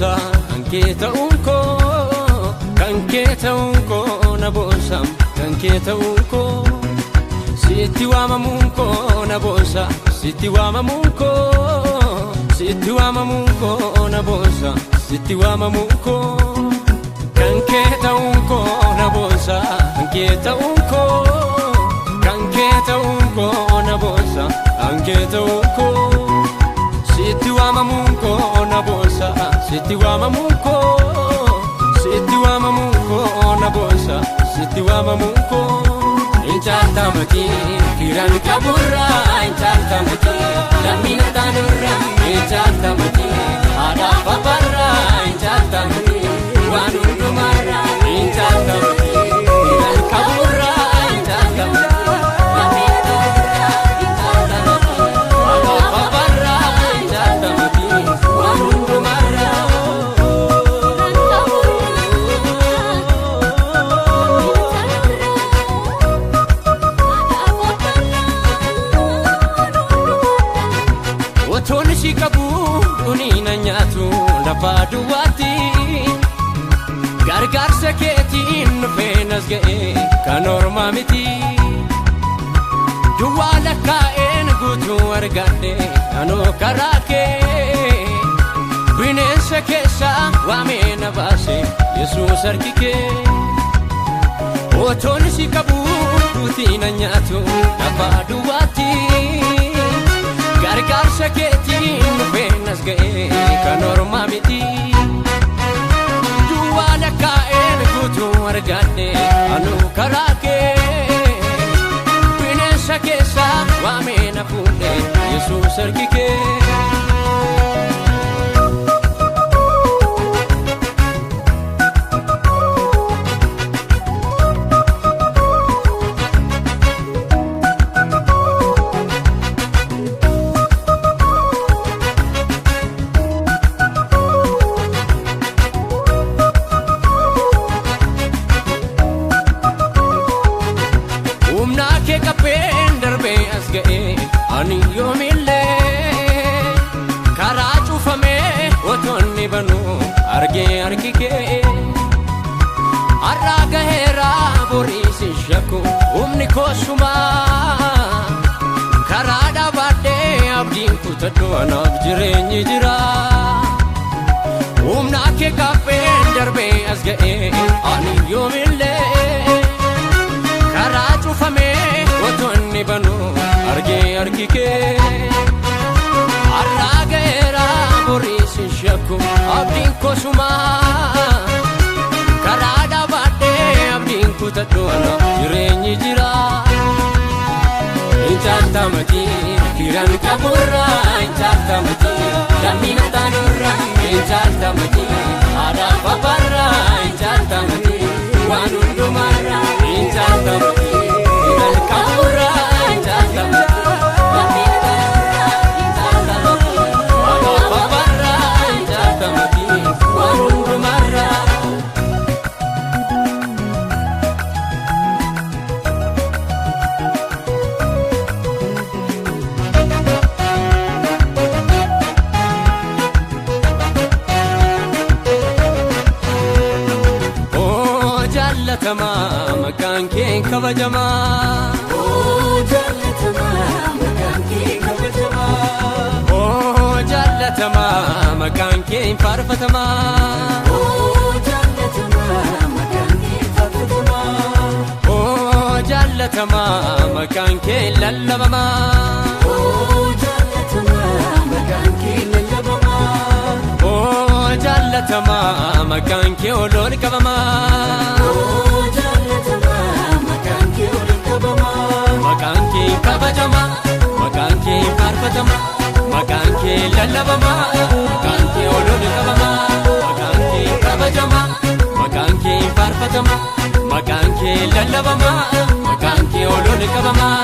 boonsa kan kee ta'uun koo, kan kee ta'uun koo na boonsa, kan kee ta'uun koo. Sitti waamamuun koo na boonsa, sitti waamamuun koo, sitti waamamuun koo na boonsa, sitti waamamuun koo. Kan kee ta'uun koo na boonsa, kan kee ta'uun koo, kan kee ta'uun koo na boonsa, kan kee ta'uun koo. Sitti waamamuun koo na boonsa, sitti waamamuun koo, sitti waamamuun koo na boonsa, sitti waamamuun koo. Inchaaltamati firaan qaburraa, inchaaltamati lammina taanurraa, inchaaltamati haadhaaf abbaarraa, inchaaltamati waan hundumarraa, inchaaltamati firaan qaburraa, inchaaltamati lammina taanurraa, inchaaltamati haadhaaf abbaarraa, inchaaltamati waan hundumarraa. Otoon ishii qabu duuni na nyaatu lafa duwwaatti. Gargaarsa keetiin dhufeen as ga'e kan ormaa miti. Duwwaa lakkaa'een guutuu argadhe anoo karaa kee. Bineensa keessaa waamee na baase Yesuus harki kee. Otoon ishii qabu duutii na nyaatu lafa duwwaatti. Gargaarsa keetiin dhufeen as ga'e kan ormaa miti. Duwwaa lakkaa'een guutuu argadhe anuu karaa kee. Bineensa keessaa waamee na fuudhe Yesuus harki kee. Humna kee qabbeen darbee as ga'e ani yoomillee karaa cufamee otoonni banuu argee harki kee. Har'aa gaheera boriis hin shakku humni koosumaa karaa dhaabadhee abdiin kutadhu anaaf jireenyi jira. Humna kee qabbeen darbee as ga'e ani yoomillee karaa cufamee otoonni banuu argee harki kee. Har'aa ga'eera boriis hin shakku abdiin koosumaa karaa dhaabadhee abdiin kutadhu anaaf jireenyi jira. Inchaaltamati firaan qaburraa, inchaaltamati lammina taanurraa, inchaaltamati haadhaaf abbaarraa, inchaaltamati waan hundumarraa, inchaaltamati firaan qaburraa, inchaaltamati lammina taanurraa, inchaaltamati haadhaaf abbaarraa, inchaaltamati waan hundumarraa. Oo jaallatamaa maqaan kee kabajamaa. Oo jaallatamaa maqaan kee kabajamaa. Oo jaallatamaa maqaan kee faarfatamaa. Oo jaallatamaa maqaan kee faarfatamaa. Oo jaallatamaa maqaan kee lallabamaa. Oo jaallatamaa maqaan kee lallabamaa. Oo jaallatamaa maqaan kee oloon qabamaa. Oo jaallatamaa maqaan kee ol qabamaa. Maqaan kee kabajamaa, maqaan kee faarfatamaa, maqaan kee lallabamaa, maqaan kee oloon qabamaa, maqaan kee kabajamaa, maqaan kee faarfatamaa, maqaan kee lallabamaa, maqaan kee oloon qabamaa.